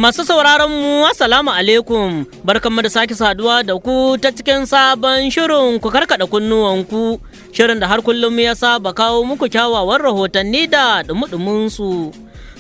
Masu sauraron mu, Assalamu alaikum, barkanmu da sake saduwa da ku ta cikin sabon shirin Ku Karkada Kunnuwanku, shirin da har kullum ya saba kawo muku kyawawan rahotanni da dumudumin su.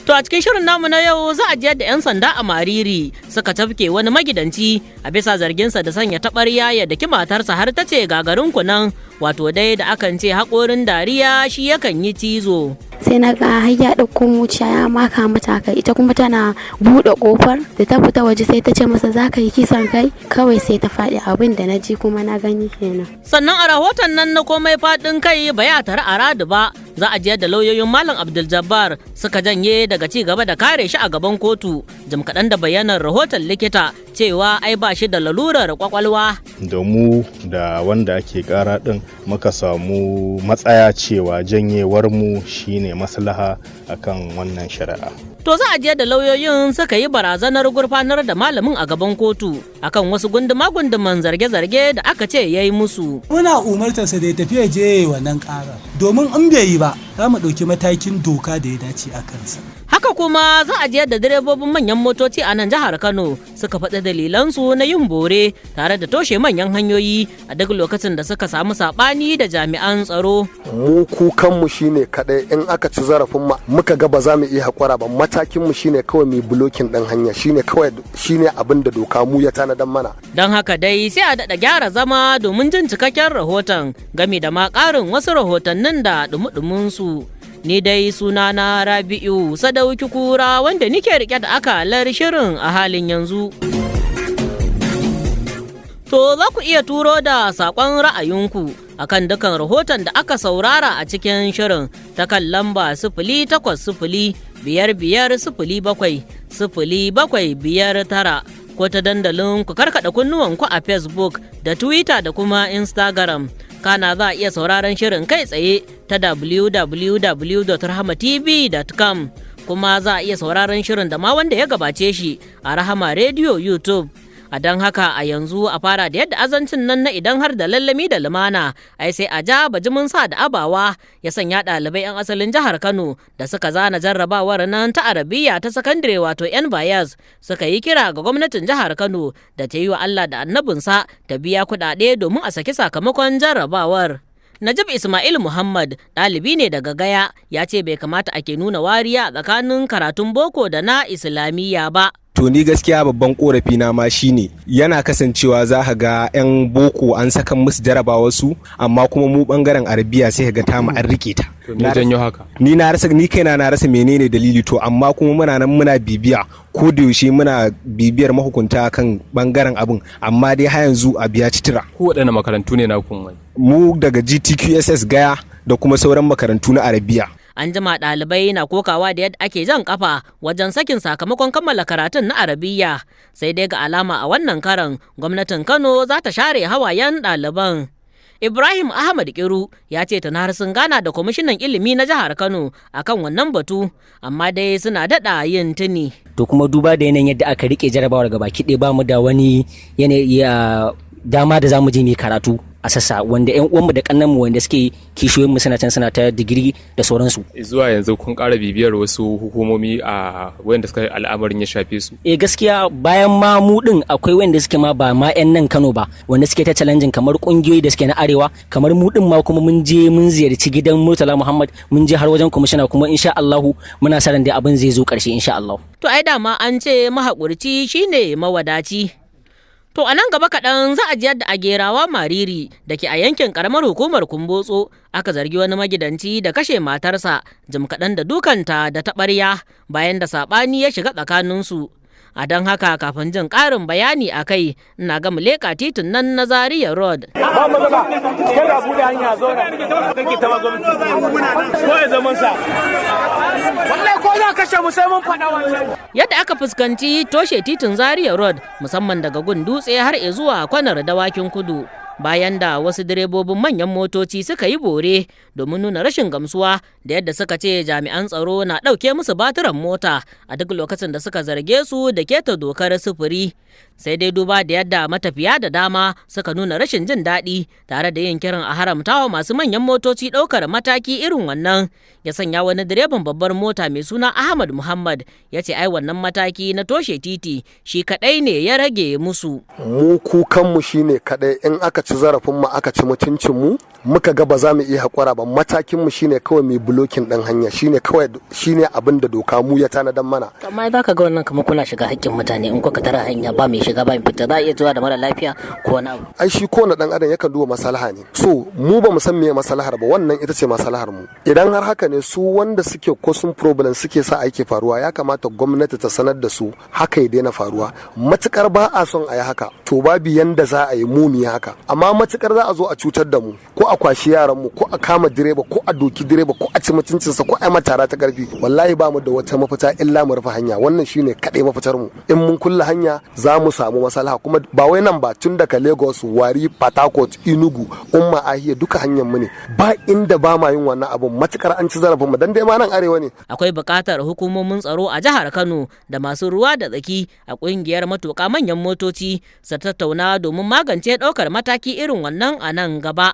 To, a cikin shirin namu na yau za a ji yadda 'yan sanda a Mariri suka tafke wani magidanci a bisa zarginsa da sanya taɓarya ya daki matarsa har ta ce gagarin kunan, wato dai da akan ce haƙorin dariya shi yakan yi cizo. Sai na ga har ya ɗauko muciya ya maka mata kai, ita kuma tana buɗe ƙofar da ta fita waje, sai ta ce masa, "Za ka yi kisan kai?" Kawai sai ta faɗi. Abin da na ji kuma na gani kenan. Sannan a rahoton nan na komai faɗin kai ba ya tare a radu ba, za a ji yadda lauyoyin Malam Abdul Jabbar suka janye daga ci gaba da kare shi a gaban kotu jim kaɗan da bayyanar rahoton likita cewa ai ba shi da lalurar kwakwalwa. Da mu da wanda ake kara din muka samu matsaya cewa janyewar mu shine maslaha akan wannan shari'a. To, za a je da lauyoyin suka yi barazanar gurfanar da malamin a gaban kotu akan wasu gunduma-gunduman zarge-zarge da aka ce ya yi musu. Muna umartarsa da ya tafi ya je wannan ƙarar, domin in bai yi ba za mu ɗauki matakin doka da ya dace a kansa. Haka kuma za a ji yadda direbobin manyan motoci a nan jihar Kano suka faɗi dalilansu na yin bore tare da toshe manyan hanyoyi a duk lokacin da suka samu saɓani da jami'an tsaro. Mu kukanmu shine kadai in aka ci zarafin mu muka ga ba za mu iya hakura ba, matakin mu shine kawai mu blocking din hanya, shine kawai, shine abin da doka mu ya tanadan mana. Don haka dai sai a daɗa gyara zama domin jin cikakken rahoton game da ma ƙarin wasu rahotannin da ɗumi su. Ni dai sunana Rabi'u Sadauki Kura, wanda nike rike da akalar shirin a halin yanzu. To, za ku iya turo da saƙon ra'ayinku akan dukan rahoton da aka saurara a cikin shirin ta kan lamba 08055070759, ko ta dandalin Ku Karkaɗa Kunnuwanku a Facebook da Twitter da kuma Instagram. Kana za a iya sauraron shirin kai tsaye ta www.rahamatv.com, kuma za a iya sauraron shirin da ma wanda ya gabace shi a Rahama Radio YouTube. A don haka a yanzu a fara da yadda azancin nan na idan har da lallami da lumana ai sai a ja bajimin sa da abawa ya sanya ɗalibai 'yan asalin jihar Kano da suka zana jarrabawar nan ta Arabiya ta sakandare, wato 'yan bayas, suka yi kira ga gwamnatin jihar Kano da ta yi wa Allah da annabinsa ta biya kuɗaɗe domin a saki sakamakon jarrabawar. Najib Ismail Muhammad ɗalibi ne daga Gaya, ya ce bai kamata ake nuna wariya tsakanin karatun boko da na Islamiyya ba. To, ni gaskiya babban korafi na ma shine yana kasancewa za ka ga 'yan boko an saka musu jarabawar su, amma kuma mu bangaren Arabiya sai ka ga tamu an rike ta. Me janyo haka? Ni na rasa, ni kaina na rasa menene dalili. To, amma kuma muna nan muna bibiya, ko da yaushe muna bibiyar mahukunta kan bangaren abin, amma dai har yanzu a biya citira. Ku waɗanne makarantu ne na kun? Mu daga GTQSS Gaya da kuma sauran makarantu na Arabiya. An jima ɗalibai na kokawa da yadda ake jan kafa wajen sakin sakamakon kammala karatun na Arabiya, sai dai ga alama a wannan karan gwamnatin Kano za ta share hawayen ɗaliban. Ibrahim Ahmad Kiru ya ce tana har sun gana da kwamishinan ilimi na jihar Kano akan wannan batu, amma dai suna daɗa yin tuni. To, kuma duba da yanayin yadda aka rike jarabawar gabaki ɗaya, ba mu da wani yanayi dama da za mu je mu karatu a sassa wanda yan uwanmu da kannanmu wanda suke kishiyoyin mu suna can suna ta digiri da sauransu. Zuwa yanzu kun ƙara bibiyar wasu hukumomi a wanda suka al'amarin ya shafe su? Eh, gaskiya bayan ma mu din akwai wanda suke ma ba ma yan nan Kano ba wanda suke ta challenging, kamar kungiyoyi da suke na arewa kamar mu din ma. Kuma mun je mun ziyarci gidan Murtala Muhammad, mun je har wajen kwamishina, kuma insha Allahu muna sa ran dai abin zai zo karshe insha Allah. To, ai dama an ce mahaƙurci shine mawadaci. To, a nan gaba kaɗan za a ji yadda a Gerawa Mariri da ke a yankin ƙaramar hukumar Kumbotso aka zargi wani magidanci da kashe matarsa jim kaɗan da dukanta da taɓarya bayan da saɓani ya shiga tsakaninsu. A don haka kafin jin ƙarin bayani a kai, ina ga leƙa titin nan na Zaria Road. Ba matsala, kada buɗe hanya zo na kake ta gwamnati ko ya zaman sa. Wallahi ko za kashe mu sai mun faɗa wancan. Yadda aka fuskanci toshe titin Zaria Road, musamman daga gun dutse har zuwa kwanar Dawakin Kudu, bayan da wasu direbobin manyan motoci suka yi bore domin nuna rashin gamsuwa da yadda suka ce jami'an tsaro na ɗauke musu batiran mota a duk lokacin da suka zarge su da keta dokar sufuri. Sai dai duba da yadda matafiya da dama suka nuna rashin jin daɗi tare da yin kiran a haramtawa masu manyan motoci ɗaukar mataki irin wannan, ya sanya wani direban babbar mota mai suna Ahmad Muhammad ya ce ai wannan mataki na toshe titi shi kaɗai ne ya rage musu. Mu kukanmu shine kaɗai in aka ci zarafinmu, aka ci mutuncinmu, muka ga ba za mu iya haƙura ba, matakinmu shine kawai mu blocking ɗin hanya, shine kawai, shine abin da doka mu ya tanadan mana. Amma za ka ga wannan kamar kuna shiga haƙƙin mutane. In kuka tara hanya, ba mai shiga ba mai fita, za a iya zuwa da mara lafiya ko wani abu. Ai shi kowane dan adam yakan duba maslaha ne. So mu ba mu san meye maslahar ba, wannan ita ce maslahar mu. Idan har haka ne, su wanda suke causing problem, suke sa aiki faruwa, ya kamata gwamnati ta sanar da su haka ya daina faruwa. Matukar ba a son a yi haka, to babu yanda za a yi mu mu yi haka. Amma matukar za a zo a cutar da mu, ko a kwashi yaran mu, ko a kama direba, ko a doki direba, ko a ci mutuncinsa, ko a yi matara ta karfi, wallahi ba mu da wata mafita illa mu rufe hanya. Wannan shine kaɗai mafitar mu. In mun kulle hanya, za mu samu maslaha. Kuma ba wai nan ba, tun daga Lagos, Warri, Port Harcourt, Enugu, Umuahia, duka hanyar mu ne, ba inda ba ma yin wannan abun matukar an ci zarafin mu, dan dai ma nan arewa ne. Akwai buƙatar hukumomin tsaro a jihar Kano da masu ruwa da tsaki a ƙungiyar matuƙa manyan motoci su tattauna domin magance ɗaukar mataki irin wannan a nan gaba.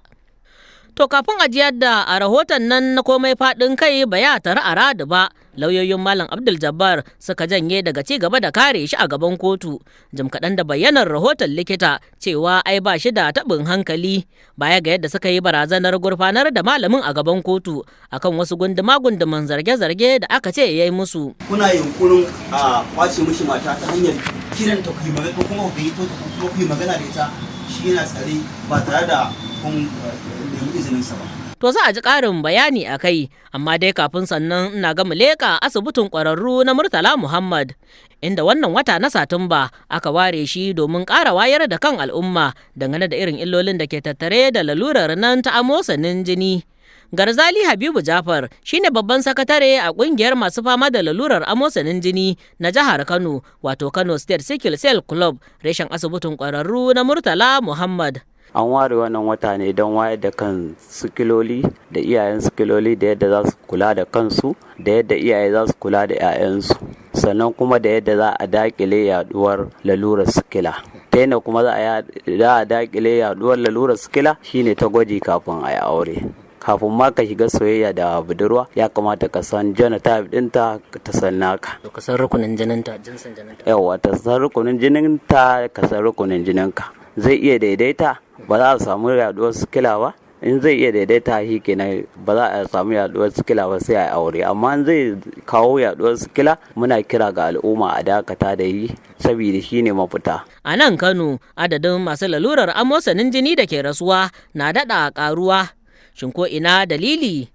To kafin ajiyar da a rahoton nan na komai faɗin kai ba ya tare a radu ba, lauyoyin Malam Abdul Jabbar suka janye daga ci gaba da kare shi a gaban kotu. Jim kaɗan da bayyanar rahoton likita cewa ai ba shi da taɓin hankali, baya ga yadda suka yi barazanar gurfanar da malamin a gaban kotu akan wasu gunduma-gunduman zarge-zarge da aka ce ya yi musu. Kuna yunkurin a kwace mishi mata ta hanyar kiranta ku yi magana, ko kuma ku gayyato ta, ko kuma ku yi magana da ita, shi yana tsare, ba tare da kun nemi izininsa ba. To za a ji ƙarin bayani a kai, amma dai kafin sannan ina ga leƙa asibitin ƙwararru na Murtala Muhammad, inda wannan wata na Satumba aka ware shi domin ƙara wayar da kan al'umma dangane da irin illolin da ke tattare da lalurar nan ta amosanin jini. Garzali Habibu Jafar shine babban sakatare a kungiyar masu fama da lalurar amosanin jini na jihar Kano, wato Kano State Sickle Cell Club, reshen asibitin ƙwararru na Murtala Muhammad. An ware wannan wata ne don wayar da kan sikiloli da iyayen sikiloli, da yadda za su kula da kansu, da yadda iyaye za su kula da 'ya'yansu, sannan kuma da yadda za a dakile yaduwar lalurar sikila. Ta yadda kuma za a dakile yaduwar lalurar sikila shine ta gwaji kafin a yi aure. Kafin ma ka shiga soyayya da budurwa, ya kamata ka san genotype ɗinta, ta san naka. Ka san rukunin jininta, jinsin jininta. Yawa, ta san rukunin jininta, ka san rukunin jininka. Zai iya daidaita, ba za a samu yaduwar sikila ba. In zai iya daidaita, shi kenan, ba za a samu yaduwar sikila ba, sai a aure. Amma in zai kawo yaduwar sikila, muna kira ga al'umma a dakata da yi, saboda shi ne mafita. A nan Kano, adadin masu lalurar amosanin jini da ke rasuwa na daɗa ƙaruwa. Shin ko ina dalili?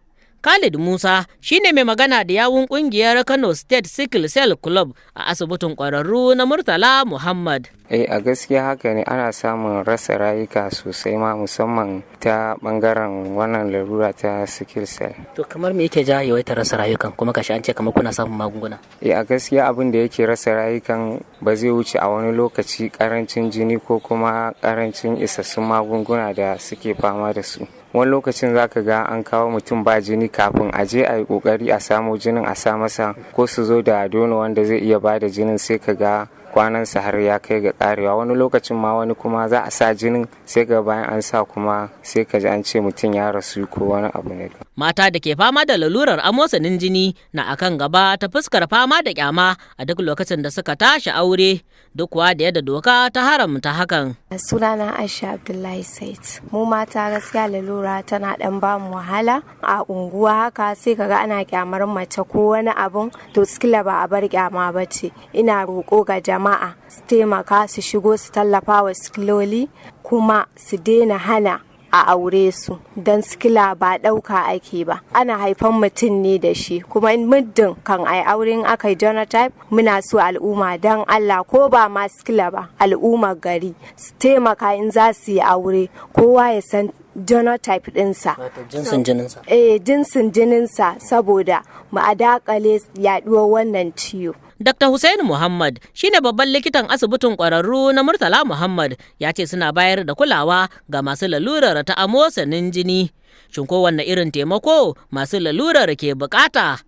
Khalid Musa shine mai magana da yawun kungiyar Kano State Sickle Cell Club a asibitin ƙwararru na Murtala Muhammad. Eh, a gaskiya haka ne, ana samun rasa rayuka sosai ma, musamman ta bangaren wannan larura ta sickle cell. To kamar me yake ja yawaitar rasa rayukan, kuma kashi an ce kamar kuna samun magunguna? Eh, a gaskiya abin da yake rasa rayukan ba zai wuce a wani lokaci karancin jini ko kuma karancin isassun magunguna da suke fama da su. Wani lokacin zaka ga an kawo mutum ba jini, kafin a je a yi kokari a samo jinin a sa masa, ko su zo da donor wanda zai iya ba da jinin, sai ka ga kwanansa har ya kai ga karewa. Wani lokacin ma wani kuma za a sa jinin, sai ga bayan an sa kuma sai ka ji an ce mutum ya rasu ko wani abu ne. Mata da ke fama da lalurar amosanin jini na akan gaba ta fuskar fama da kyama a duk lokacin da suka tashi aure, duk kuwa da yadda doka ta haramta hakan. Sunana Aisha Abdullahi Said. Mu mata gaskiya lalura tana dan ba mu wahala a unguwa haka, sai kaga ana kyamar mace ko wani abun. To sikila ba a bar kyama ba ce. Ina roƙo ga jama'a su taimaka, su shigo su tallafa wa sikiloli, kuma su daina hana a aure su, don sikila ba ɗauka ake ba, ana haifan mutum ne da shi. Kuma in muddin kan ai auren aka yi genotype, muna so al'umma, don Allah, ko ba ma sikila ba, al'ummar gari su taimaka, in za su yi aure kowa ya san genotype ɗinsa. Jinsin jininsa. Eh, jinsin jininsa, saboda mu a dakale yaduwar wannan ciwo. Dr. Hussein Muhammad shine babban likitan asibitin ƙwararru na Murtala Muhammad, ya ce suna bayar da kulawa ga masu lalurar ta amosanin jini. Shin kowanne irin taimako masu lalurar ke bukata?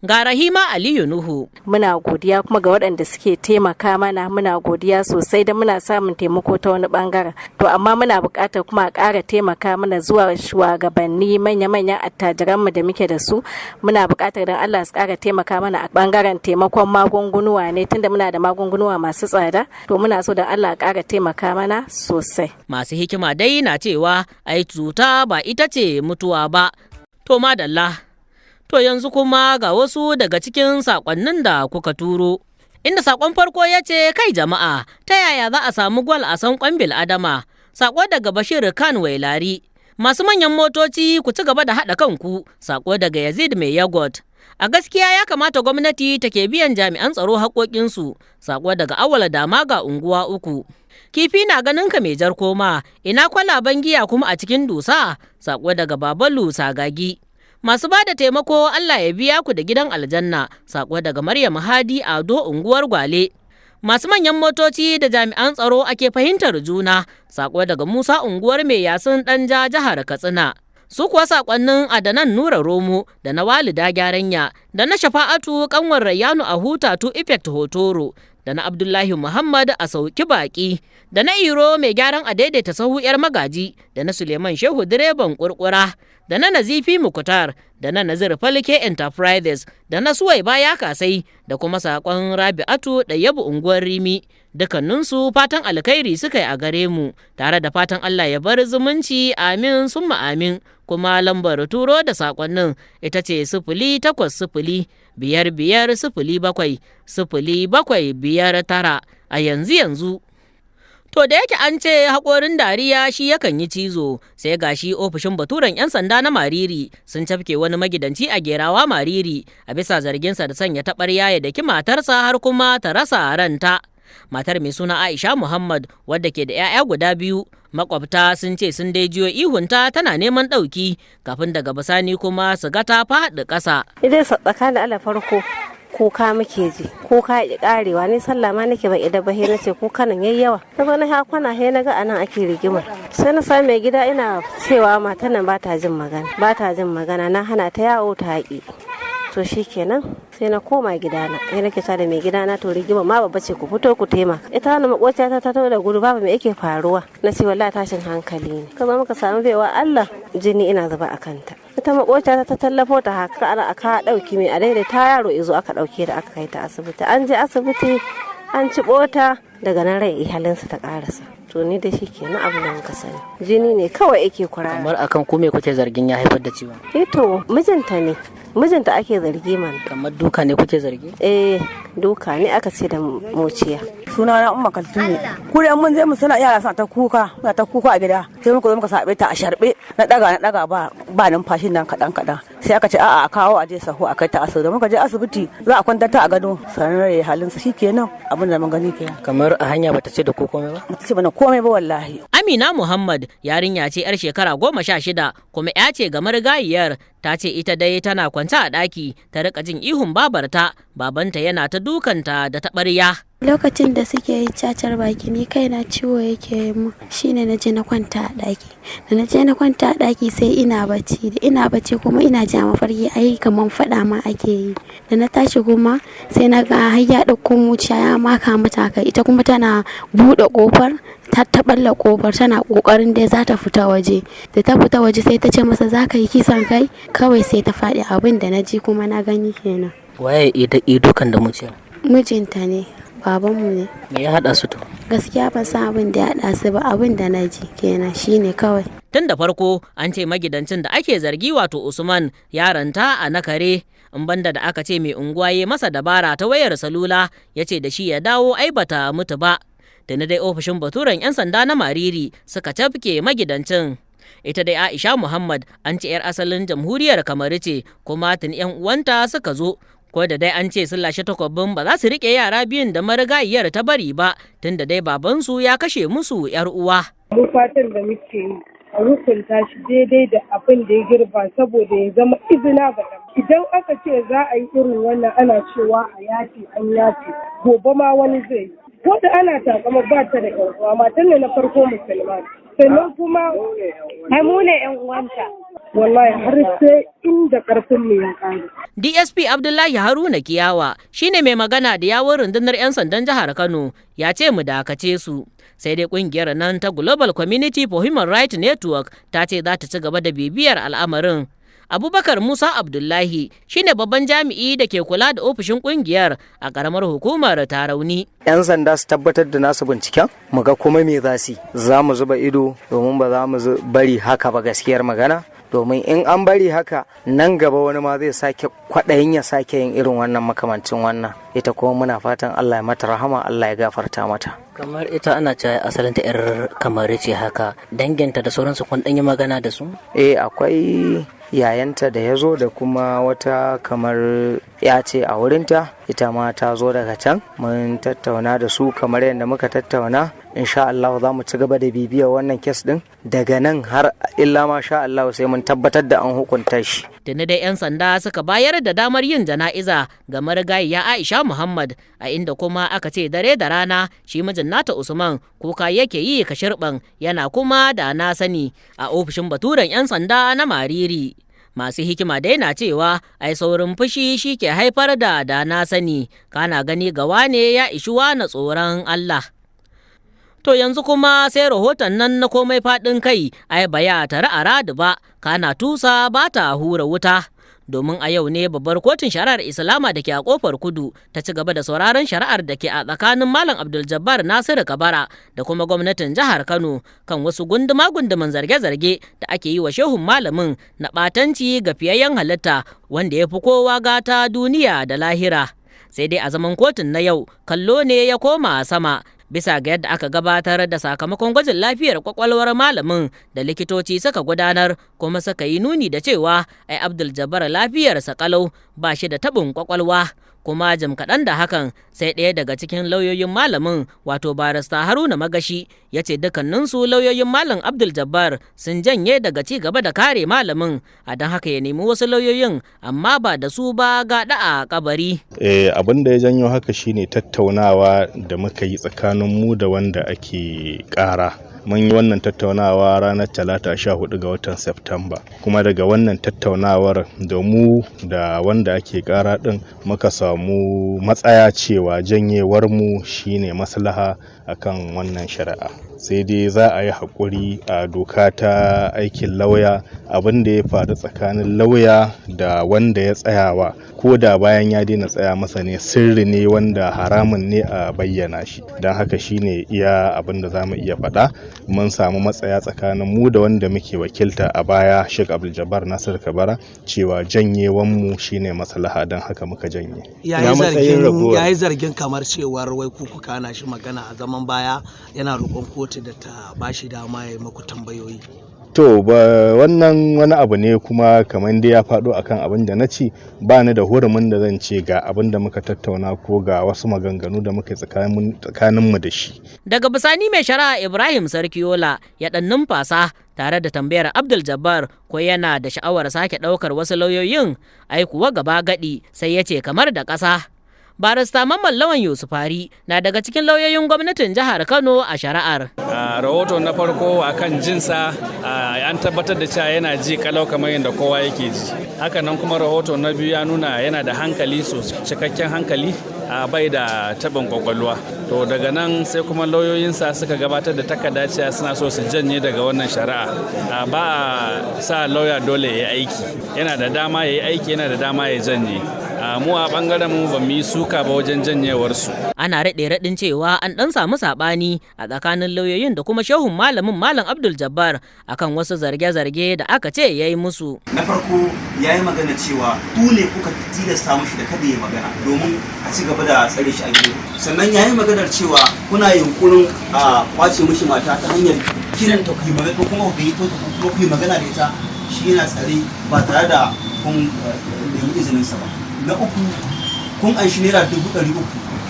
Ga Rahima Aliyu Nuhu. Muna godiya kuma ga waɗanda suke taimaka mana, muna godiya sosai da muna samun taimako ta wani bangaren. To amma muna buƙatar kuma a ƙara taimaka mana zuwa shugabanni manya-manyan attajiranmu da muke da su. Muna buƙatar don Allah su ƙara taimaka mana a bangaren taimakon magungunuwa ne, tunda muna da magungunuwa masu tsada. To muna so don Allah a ƙara taimaka mana sosai. Masu hikima dai na cewa ai cuta ba ita ce mutuwa ba. To madalla. To yanzu kuma ga wasu daga cikin saƙonnin da kuka turo. Inda saƙon farko ya ce, kai jama'a, ta yaya za a samu gwal a san bil adama? Saƙo daga Bashir Khan Wailari. Masu manyan motoci, ku ci gaba da haɗa kanku, saƙo daga Yazid Mai Yagot. A gaskiya ya kamata gwamnati take biyan jami'an tsaro haƙoƙinsu, saƙo daga Awala Dama ga unguwa uku. Kifi na ganin ka mai jar koma, ina kwalaban giya kuma a cikin dusa, saƙo daga Babalu Sagagi. Masu ba da taimako, Allah ya biya ku da gidan aljanna, sako daga Maryam Hadi Ado unguwar Gwale. Masu manyan motoci da jami'an tsaro ake fahimtar juna, sako daga Musa unguwar Mai Yasin Danja, jihar Katsina. Su kuwa sakonnin Adanan Nura Romo da na Walida Gyaranya da na Shafa'atu kanwar Rayyanu a Huta to Effect Hotoro da na Abdullahi Muhammad a Sauki Baki da na Iro mai gyaran a daidaita sahu yar magaji da na Suleiman Shehu direban kurkura da na Nazifi Mukutar da na Nazir Falke Enterprises da na Suwai Baya Kasai da kuma sakon Rabi'atu da Yabu unguwar Rimi, dukkaninsu fatan alkhairi suka yi a gare mu tare da fatan Allah ya bar zumunci, amin summa amin. Kuma lambar turo da sakonnin ita ce 08055070759 a yanzu yanzu. To da yake an ce haƙorin dariya shi yakan yi cizo, sai gashi ofishin baturen 'yan sanda na Mariri sun cafke wani magidanci a Gerawa Mariri a bisa zarginsa da sanya taɓarya ya daki matarsa har kuma ta rasa ranta. Matar mai suna Aisha Muhammad, wadda ke da 'ya'ya guda biyu, makwabta sun ce sun dai jiyo ihunta tana neman ɗauki kafin daga bisani kuma su ga ta faɗi ƙasa. Idan tsakanin Allah, farko kuka muke ji, kuka ya karewa. Ni sallah ma nake ban idan bahe, nace kuka nan yayi yawa. Na zo na ha kwana, he naga anan ake rigima. Sai na sami mai gida ina cewa matan nan ba ta jin magana, ba ta jin magana, na hana ta yawo ta haƙi. To shikenan, sai na koma gidana, sai nake sa da mai gidana, to rigima ma babba ce, ku fito ku taimaka. Ita wannan makociya ta taho da gudu, babu me yake faruwa? Na ce wallahi tashin hankali ne. Ka zo muka samu baiwa Allah, jini ina zuba a kanta. Ita makociya ta tallafo ta haka, ana aka dauki mai a daidaita, yaro izo aka dauke da aka kai ta asibiti. An je asibiti an ci bota, daga nan rai ihalinsa ta karasa. To ni da shi kenan abu da muka sani, jini ne kawai yake kurara. Kamar akan ku me kuke zargin ya haifar da ciwon? Eh, to mijinta ne, mijinta ake zargi mana. Kamar duka ne kuke zargi? Eh, duka ne aka ce da muciya. Suna na Umma Kaltume. Ku da mun je mu suna yara suna ta kuka, suna ta kuka a gida. Sai muka zo muka sabe ta a sharbe, na daga na daga, ba numfashin nan kadan kadan. Sai aka ce a'a, a kawo a je sahu a kai ta asibiti. Muka je asibiti, za a kwantar ta a gado, sanar da halin sa. Shikenan, abin da mun gani kenan. Kamar a hanya bata ce da ku komai ba? Bata ce bana komai ba wallahi. Amina Muhammad yarinya ce yar shekara 16 kuma ya ce ga marigayiyar. Ta ce ita dai tana kwance a ɗaki ta rika jin ihun babarta, babanta yana ta dukanta da taɓarya. Lokacin da suke yi cacar baki, ni kaina ciwo yake yi mu, shine na je na kwanta a ɗaki. Da na je na kwanta a ɗaki, sai ina bacci. Da ina bacci kuma ina ji a mafarki ai kaman faɗa ma ake yi. Da na tashi kuma sai na ga har ya ɗauko muciya ya maka mata haka, ita kuma tana buɗe ƙofar, ta balla ƙofar, tana ƙoƙarin dai za ta fita waje. Da ta fita waje sai ta ce masa za ka yi kisan kai, kawai sai ta faɗi. Abin da na ji kuma na gani kenan. Waye dukan da muciya? Mijinta ne, babanmu ne. Me ya haɗa su to? Gaskiya ban san abin da ya haɗa su ba, abin da na ji kenan shine kawai. Tun da farko an ce magidancin da ake zargi, wato Usman, yaranta a nakare, in banda da aka ce mai unguwa ya masa dabara ta wayar salula, ya ce da shi ya dawo ai bata mutu ba. Da na dai ofishin baturen 'yan sanda na Mariri suka cafke magidancin. Ita dai Aisha Muhammad an ce 'yar asalin Jamhuriyar Kamaru ce, kuma tun 'yan uwanta suka zo, ko da dai an ce sun lashe takwabin ba za su rike yara biyun da marigayiyar ta bari ba, tunda dai babansu ya kashe musu 'yar uwa. Mu fatan da muke yi, a hukunta shi daidai da abin da ya girba, saboda ya zama izina ga idan aka ce za a yi irin wannan, ana cewa a yafe, an yafe, gobe ma wani zai yi. Ko da ana takama ba ta da yan uwa, matan ne na farko musulma, sannan kuma ai mu ne yan uwanta. Wallahi har sai inda karfin mu ya kare. DSP Abdullahi Haruna Kiyawa shine mai magana da yawun rundunar 'yan sandan jihar Kano ya ce mu dakace su. Sai dai kungiyar nan ta Global Community for Human Rights Network ta ce za ta ci gaba da bibiyar al'amarin. Abubakar Musa Abdullahi shine babban jami'i da ke kula da ofishin kungiyar a karamar hukumar Tarauni. 'Yan sanda su tabbatar da nasu binciken, mu ga kuma me za su yi. Za mu zuba ido domin ba za mu bari haka ba, gaskiyar magana. Domin in an bari haka, nan gaba wani ma zai sake kwaɗayin ya sake yin irin wannan makamancin wannan. Ita kuma muna fatan Allah ya mata rahama, Allah ya gafarta mata. Kamar ita ana cewa asalinta 'yar Kamar ce haka, danginta da sauransu kun ɗan yi magana da su? Eh, akwai yayanta da ya zo da kuma wata kamar ya ce a wurinta, ita ma ta zo daga can. Mun tattauna da su kamar yadda muka tattauna. Insha Allah za mu ci gaba da bibiyar wannan kes din daga nan har illa ma sha Allah sai mun tabbatar da an hukunta shi. Tuni dai 'yan sanda suka bayar da damar yin jana'iza ga marigayiya Aisha Muhammad, a inda kuma aka ce dare da rana shi mijin nata Usman kuka yake yi kashirban, yana kuma da na sani a ofishin baturen 'yan sanda na Mariri. Masu hikima dai na cewa ai saurin fushi shi ke haifar da da na sani, kana gani ga wane ya ishi na tsoron Allah. To yanzu kuma sai rahoton nan na komai faɗin kai, ai baya tare a radu ba, kana tusa ba ta hura wuta. Domin a yau ne babbar kotun shari'ar Islama da ke a Kofar Kudu ta ci gaba da sauraron shari'ar da ke a tsakanin Malam Abdul Jabbar Nasiru Kabara da kuma gwamnatin jihar Kano kan wasu gunduma-gunduman zarge-zarge da ake yi wa shehun malamin na ɓatanci ga fiyayyen halitta wanda ya fi kowa gata duniya da lahira. Sai dai a zaman kotun na yau, kallo ne ya koma sama bisa ga yadda aka gabatar da sakamakon gwajin lafiyar kwakwalwar malamin da likitoci suka gudanar, kuma suka yi nuni da cewa ai Abdul Jabbar lafiyarsa kalau, ba shi da tabin kwakwalwa. Kuma jim kaɗan da hakan, sai ɗaya daga cikin lauyoyin malamin, wato Barista Haruna Magashi, ya ce dukkaninsu lauyoyin Malam Abdul Jabbar sun janye daga ci gaba da kare malamin, a don haka ya nemi wasu lauyoyin, amma ba da su ba ga a kabari. Abin da ya janyo haka shine tattaunawa da muka yi tsakanin mu da wanda ake ƙara. Mun yi wannan tattaunawa ranar Talata 14 ga watan Septemba, kuma daga wannan tattaunawar da mu da wanda ake kara din muka samu matsaya cewa janyewar mu shine maslaha akan wannan shari'a. Sai dai za a yi haƙuri, a doka ta aikin lauya, abin da ya faru tsakanin lauya da wanda ya tsayawa, ko da bayan ya daina tsaya masa ne, sirri ne wanda haramun ne a bayyana shi. Don haka shine iya abin da za mu iya faɗa. Mun samu matsaya tsakanin mu da wanda muke wakilta a baya, Sheikh Abdul Jabbar Nasir Kabara, cewa janyewan mu shine maslaha, don haka muka janye. Yayi zargin kamar cewar wai ku kuka hana shi magana a zaman baya, yana roƙon kotu da ta bashi dama ya yi maku tambayoyi. To ba wannan wani abu ne kuma kamar dai ya faɗo akan abin da na ci. Ba ni da hurumin da zan ce ga abin da muka tattauna ko ga wasu maganganu da muka yi tsakaninmu da shi. Daga bisani mai shari'a Ibrahim Sarkiyola ya ɗan numfasa tare da tambayar Abdul Jabbar ko yana da sha'awar sake ɗaukar wasu lauyoyin, ai kuwa gaba gadi sai ya ce kamar da ƙasa. Barista Mamman Lawan Yusufari na daga cikin lauyoyin gwamnatin jihar Kano a shari'ar. Rahoto na farko akan jinsa, an tabbatar da cewa yana ji kalau kamar yadda kowa yake ji. Hakanan kuma rahoto na biyu ya nuna yana da hankali, cikakken hankali, a bai da taɓin kwakwalwa. To daga nan sai kuma lauyoyinsa suka gabatar da takarda cewa suna so su janye daga wannan shari'a. Ba a sa lauya dole ya yi aiki, yana da dama ya yi aiki, yana da dama ya janye. Mu a bangaren mu ba mu yi suka ba wajen janyewarsu. Ana raɗe raɗin cewa an ɗan samu saɓani a tsakanin lauyoyin da kuma shehun malamin, Malam Abdul Jabbar, akan wasu zarge-zarge da aka ce ya yi musu. Na farko, ya yi magana cewa ku ne kuka tilasta mushi da kada ya magana domin a ci gaba da tsare shi a gidan. Sannan ya yi maganar cewa kuna yunkurin a kwace mishi mata ta hanyar kiranta ku yi magana ko kuma ku gayyato ta ko kuma ku yi magana da ita, shi yana tsare ba tare da kun nemi izininsa ba. Na uku, kun anshi ₦300,000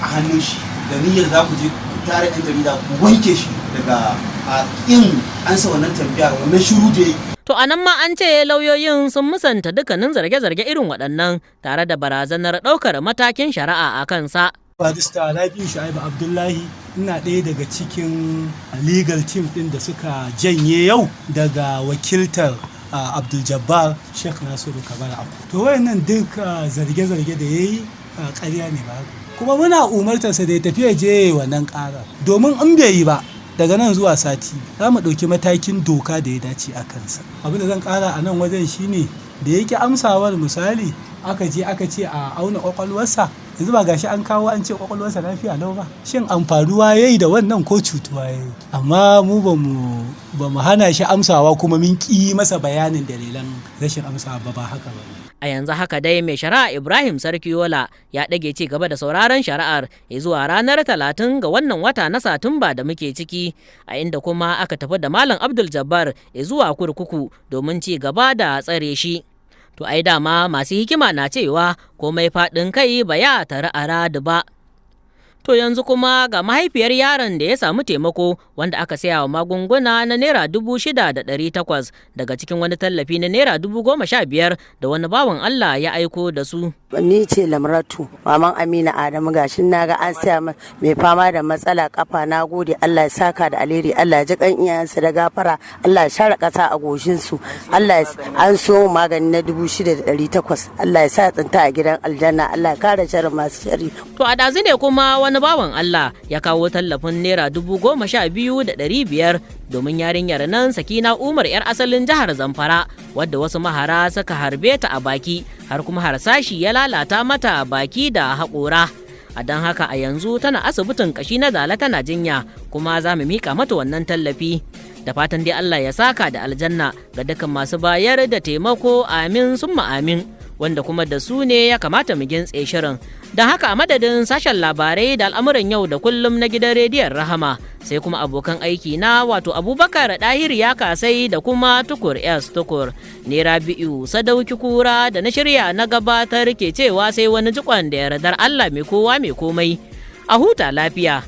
a hannun shi da niyyar za ku je ku tare ɗan jarida ku wanke shi daga a ƙin ansa wannan tambaya, wannan shiru da ya yi. To a nan ma an ce lauyoyin sun musanta dukkanin zarge-zarge irin waɗannan tare da barazanar ɗaukar matakin shari'a a kansa. Barista Rabi'u Shu'aibu Abdullahi, ina ɗaya daga cikin legal team ɗin da suka janye yau daga wakiltar Abdul Jabbar Sheikh Nasiru Kabara. To wayannan duk zarge-zarge da ya yi ƙarya ne, ba haka. Kuma muna umartarsa da ya tafi ya je wannan ƙara, domin in bai yi ba, daga nan zuwa sati za mu ɗauki matakin doka da ya dace a kansa. Abin da zan ƙara a nan wajen shine, da yake amsawar, misali aka je aka ce a auna kwakwalwarsa, yanzu ba gashi an kawo an ce kwakwalwarsa lafiya lau ba? Shin amfanuwa ya yi da wannan ko cutuwa ya yi? Amma mu ba mu hana shi amsawa kuma mun ƙi masa bayanin dalilan rashin amsawa ba, ba haka ba. A yanzu haka dai mai shari'a Ibrahim Sarkiyola ya ɗage ci gaba da sauraron shari'ar zuwa ranar 30 ga wannan wata na Satumba da muke ciki, a inda kuma aka tafi da Malam Abdul Jabbar zuwa kurkuku domin ci gaba da tsare shi. To ai dama masu hikima na cewa komai faɗin kai ba ya tare a radu ba. To yanzu kuma ga mahaifiyar yaron da ya samu taimako, wanda aka saya wa magunguna na ₦6,800 daga cikin wani tallafi na ₦15,000 da wani bawan Allah ya aiko da su. Ni ce Lamratu, maman Amina Adamu. Gashin na ga an saya mai fama da matsala kafa. Na gode, Allah ya saka da alheri, Allah ya ji kan iyayensu da gafara, Allah ya share kasa a goshin su. Allah an so magani na 6,800. Allah ya sa tsinta a gidan aljanna, Allah ya kare sharri masu sharri. To a ɗazu ne kuma wani bawan Allah ya kawo tallafin ₦12,500 domin yarinyar nan Sakina Umar, 'yar asalin jihar Zamfara, wadda wasu mahara suka harbe ta a baki har kuma harsashi ya lalata mata baki da haƙora. A don haka a yanzu tana asibitin kashi na Dala tana jinya, kuma za mu miƙa mata wannan tallafi. Da fatan dai Allah ya saka da aljanna ga dukkan masu bayar da taimako, amin summa amin. Wanda kuma da su ne ya kamata mu gintse shirin. Don haka a madadin sashen labarai da al'amuran yau da kullum na gidan rediyon Rahama, sai kuma abokan aiki na, wato Abubakar Ɗahir ya kasai da kuma Tukur S Tukur. Ne Rabi'u Sadauki Kura da na shirya na gabatar ke cewa sai wani jikon da yardar Allah mai kowa mai komai. A huta lafiya.